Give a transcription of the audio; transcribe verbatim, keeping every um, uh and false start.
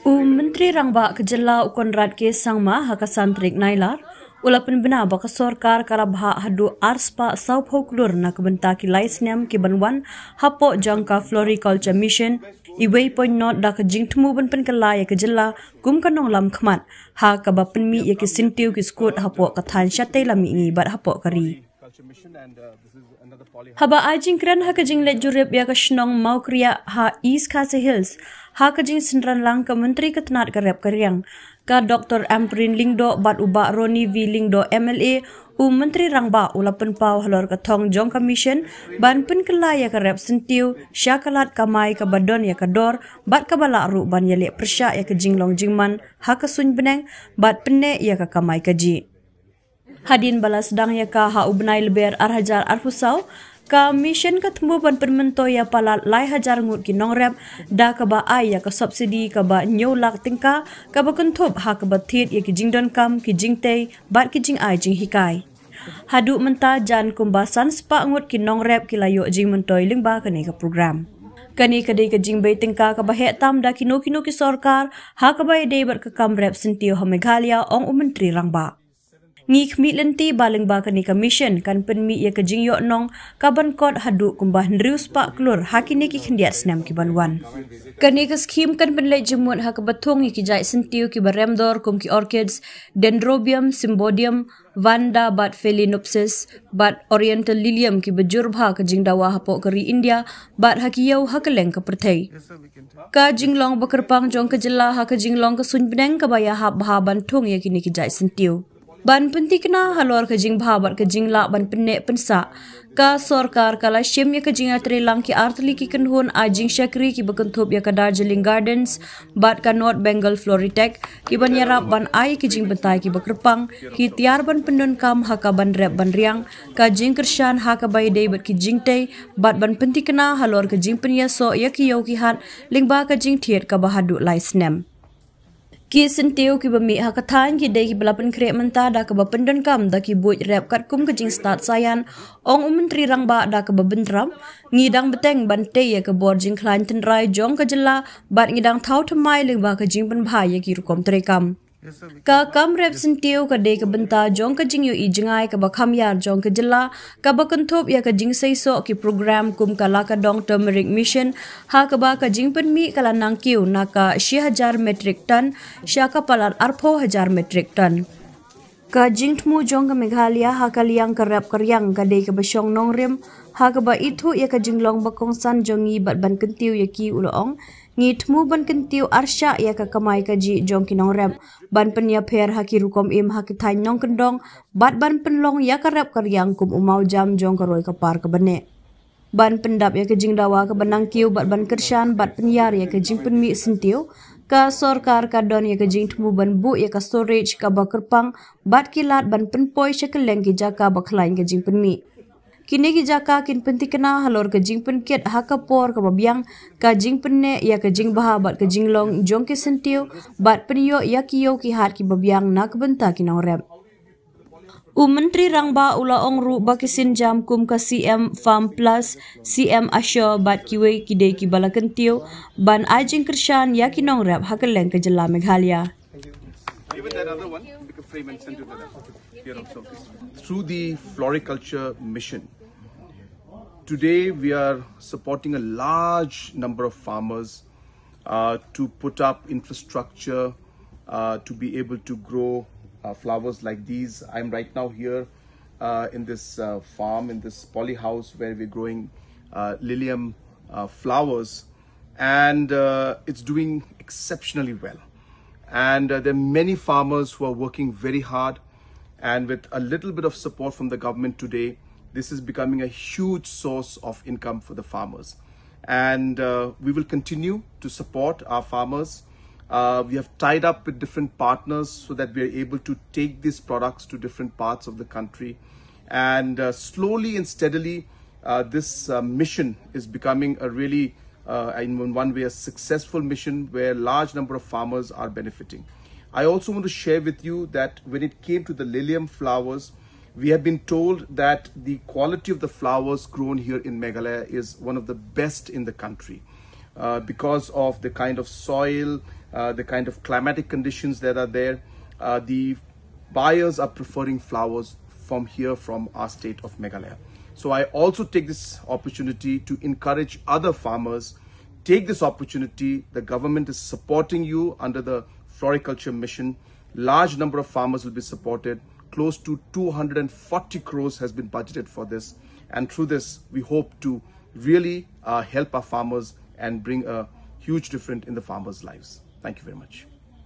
U Myntri Rangbah ka jylla u Conrad K Sangma ha ka san tarik Nailar u la pynbna ba ka sorkar ka la bhah haduh arspah sawphew klur na ka bynta ki lai snem ki ban wan hapoh jong ka Floriculture Mission, iwei point not da ka jingthmu ban pynkylla ïa ka jylla kum ka nonglam khmat ha kaba pynmih ïa ki syntiew ki skud hapoh ka thaiñ shatei lam mihngi bad hapoh ka ri. Haba ai jingkren ha ka jingleit jurip ïa ka shnong Mawkriah ha East Khasi Hills, ha ka jingsynran lang ka Myntri ka tnat ka rep ka riang, ka Doctor Ampareen Lyngdoh bad u Bah Ronnie V Lyngdoh M L A, u Myntri Rangbah u la pynpaw halor ka thong jong ka mission ban pynkylla ïa ka rep syntiew sha ka lad kamai kaba don ïa ka dor bad kaba lah ruh ban ïaleh pyrshah ïa ka jinglong jingman ha ka suiñ bneng bad pynneh ïa ka kamai kajih. Hadien ba la sdang ïa ka ha u bnai Lber ar hajar arphew saw, ka mission ka thmu ban pynmyntoi ïa palat lai hajar ngut ki nongrep da kaba ai ïa ka subsidy kaba hynñiew lak tyngka kaba kynthup ha kaba thied ïa ki jingdonkam, ki jingtei bad ki jingai jinghikai. Haduh mynta jan kumba san spah ngut ki nongrep ki la ïoh jingmyntoi lyngba kane ka program. Kane ka dei ka jingbei tyngka kaba heh tam da kino kino ki sorkar ha kaba ïadei bad ka kam rep syntiew ha Meghalaya, ong u Myntri Rangbah. Ngi khmih lynti ba lyngba kane ka mission kan pynmih ïa ka jingïoh nong kaban kot haduh kumba hynriew spah klur ha kine ki khyndiat snem ki ban wan. Kane ka skhim kan pynleit jingmut ha kaba thung ïa ki jait syntiew kiba rem dor kum ki orchids, Dendrobium, Cymbidium, Vanda bad Phalaenopsis bad Oriental Lilium kiba jur bha ka jingdawa hapoh ka ri India bad ha ki ïew ha kylleng ka pyrthei. Ka jinglong ba kyrpang jong ka jylla ha ka jinglong ka suiñ bneng kaba ïahap bha ban thung ïa kine ki jait syntiew. Ban pynthikna halor ka jingbha bad ka jinglah ban pynneh pynsah, ka sorkar ka la shim ïa ka jingïatreilang ki artylli ki kynhun ai jingshakri kiba kynthup ïa ka Darjeeling Gardens bad ka North Bengal Floriteck kiban ïarap ban ai ki jingbatai kiba kyrpang, ki tiar ban pyndonkam ha kaban rep ban riang, ka jingkyrshan ha kaba ïadei bad ki jingtei bad ban pynthikna halor ka jingpynïasoh ïa ki ïew ki hat lyngba ka jingthied kaba haduh lai snem. Ki syntiew kiba mih ha ka thaiñ ki dei kiba la pynkhreh mynta da kaba pyndonkam da ki buit rep katkum ka jingstad saïan, ong u Myntri Rangbah da kaba bynrap. Ngi dang bteng ban tei ïa ka bor jingkhlaiñ tynrai jong ka jylla bad ngi dang thaw thymmai lyngba ka jingpynbha ïa ki rukom treikam. Ka kam rep syntiew ka dei ka bynta jong ka jingïohi jngai kaba kham ïar jong ka jylla, kaba kynthup ïa ka jingseisoh ki program kum ka Lakadong Turmeric Mission, ha kaba ka jingpynmih ka la nangkiew na ka shi hajar metric ton sha ka palat arphew hajar metric ton. Ka jingthmu jong ka Meghalaya ha ka liang ka rep ka riang ka dei kaba shong nongrim, ha kaba ithuh ïa ka jinglong ba kongsan jong ngi bad ban kyntiew ïa ki, u la ong. Ngi thmu ban kyntiew arshah ïa ka kamai kajih jong ki nongrep, ban pynïapher ha ki rukom im ha ki thaiñ nongkyndong, bad ban pynlong ïa ka rep ka riang kum u mawjam jong ka roi ka par kaba neh. Ban pyndap ïa ka jingdawa kaba nangkiew bad ban kyrshan bad pynïar ïa ka jingpynmih syntiew, ka sorkar ka don ïa ka jingthmu ban buh ïa ka storage kaba kyrpang bad ki lad ban pynpoi sha kylleng ki jaka ba khlaiñ ka jingpynmih. Kine ki jaka kin pynthikna halor ka jingpynkit ha ka por kaba biang, ka jingpynneh ïa ka jingbha bad ka jinglong jong ki syntiew, bad pynïoh ïa ki ïew ki hat kiba biang na ka bynta ki nongrep. U Myntri Rangbah u la ong ruh ba ki sienjam kum ka C M Farm Plus, C M Assure bad kiwei ki dei kiba la kyntiew ban ai jingkyrshan ïa ki nongrep ha kylleng ka jylla Meghalaya. Even that other one, make a frame and send to them. Here also. Through the floriculture mission, today we are supporting a large number of farmers uh, to put up infrastructure uh, to be able to grow uh, flowers like these. I'm right now here uh, in this uh, farm, in this poly house where we're growing uh, lilium uh, flowers, and uh, it's doing exceptionally well. And uh, there are many farmers who are working very hard, and with a little bit of support from the government today, this is becoming a huge source of income for the farmers. And uh, we will continue to support our farmers. Uh, we have tied up with different partners so that we are able to take these products to different parts of the country. And uh, slowly and steadily, uh, this uh, mission is becoming a really, uh, in one way, a successful mission where a large number of farmers are benefiting. I also want to share with you that when it came to the lilium flowers, we have been told that the quality of the flowers grown here in Meghalaya is one of the best in the country. Uh, because of the kind of soil, uh, the kind of climatic conditions that are there, uh, the buyers are preferring flowers from here, from our state of Meghalaya. So I also take this opportunity to encourage other farmers, take this opportunity. The government is supporting you under the floriculture mission. Large number of farmers will be supported. Close to two hundred forty crores has been budgeted for this. And through this, we hope to really uh, help our farmers and bring a huge difference in the farmers' lives. Thank you very much.